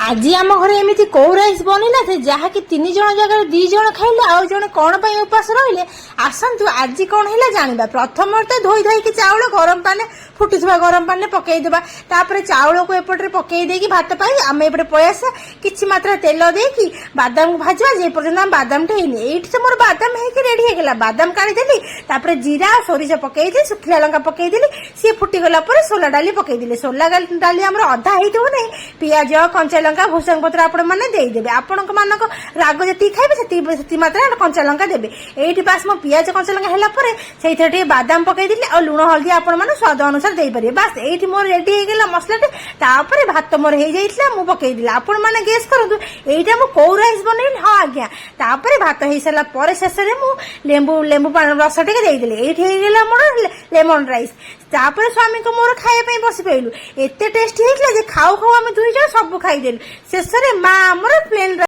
ଆଜି ଆମ ଘରେ ଏମିତି କୋଉ ରାଇସ୍ ବନିଲା ଯେ ଯାହାକି ତିନି ଜଣ ଜାଗାରେ ଦି ଜଣ ଖାଇଲେ, ଆଉ ଜଣେ କ'ଣ ପାଇଁ ଉପାସ ରହିଲେ? ଆସନ୍ତୁ, ଆଜି କ'ଣ ହେଲା ଜାଣିବା। ପ୍ରଥମରେ ତ ଧୋଇ ଧାଇକି ଚାଉଳ ଗରମ ପାଣିରେ, ଫୁଟୁଥିବା ଗରମ ପାଣିରେ ପକେଇଦେବା। ତାପରେ ଚାଉଳକୁ ଏପଟରେ ପକେଇ ଦେଇକି ଭାତ ପାଇଁ ଆମେ ଏପଟେ ପଳେଇ ଆସିବା। କିଛି ମାତ୍ରା ତେଲ ଦେଇକି ବାଦାମକୁ ଭାଜିବା, ଯେ ପର୍ଯ୍ୟନ୍ତ ଆମ ବାଦାମଟା ହେଇନି। ଏଇଠି ତ ମୋର ବାଦାମ ହେଇକି ରେଡି ହେଇଗଲା। ବାଦାମ କାଢିଦେଲି। ତାପରେ ଜିରା ଆଉ ସୋରିଷ ପକେଇଦେଲି, ଶୁଖିଲା ଲଙ୍କା ପକେଇଦେଲି। ସିଏ ଫୁଟିଗଲା ପରେ ସୋଲା ଡାଲି ପକେଇଦେଲି। ସୋଲା ଡାଲି ଆମର ଅଧା ହେଇଥିବ ନାହିଁ, ପିଆଜ, କଞ୍ଚା ଲଙ୍କା, ଭୃସଙ୍ଗ ପତ୍ର ଆପଣ ମାନେ ଦେଇଦେବେ। ଆପଣଙ୍କ ମାନଙ୍କ ରାଗ ଯେତିକି ଖାଇବେ, ସେତିକି ସେତିକି ମାତ୍ରାରେ କଞ୍ଚା ଲଙ୍କା ଦେବେ। ଏଇଠି ବାସ୍ ମୋ ପିଆଜ, କଞ୍ଚା ଲଙ୍କା ହେଲା ପରେ ସେଇଥିରେ ଟିକେ ବାଦାମ ପକେଇଦେଲି ଆଉ ଲୁଣ, ହଳଦୀ ଆପଣ ମାନେ ସ୍ୱାଦ ଅନୁସାରେ ଦେଇପାରିବେ। ବାସ୍, ଏଇଠି ମୋର ରେଡି ହେଇଗଲା ମସଲାଟି। ତାପରେ ଭାତ ମୋର ହେଇଯାଇଥିଲା, ମୁଁ ପକେଇଦେଲି। ଆପଣ ମାନେ ଗେସ୍ କରନ୍ତୁ, ଏଇଟା ମୁଁ କୋଉ ରାଇସ୍ ବନେଇଲି? ହଁ ଆଜ୍ଞା। ତାପରେ ଭାତ ହେଇସାରିଲା ପରେ ଶେଷରେ ମୁଁ ଲେମ୍ବୁ ଲେମ୍ବୁ ପାଣି ରସ ଟିକେ ଦେଇଦେଲି। ଏଇଠି ହେଇଗଲା ମୋର ଲେମନ ରାଇସ୍। ତାପରେ ସ୍ୱାମୀଙ୍କ ମୋର ଖାଇବା ପାଇଁ ବସି ପଇଲୁ। ଏତେ ଟେଷ୍ଟି ହେଇଥିଲା ଯେ ଖାଉ ଖାଉ ଆମେ ଦୁଇ ଜଣ ସବୁ ଖାଇଦେଲୁ। ଶେଷରେ ମା ଆମର ପ୍ଲେନ୍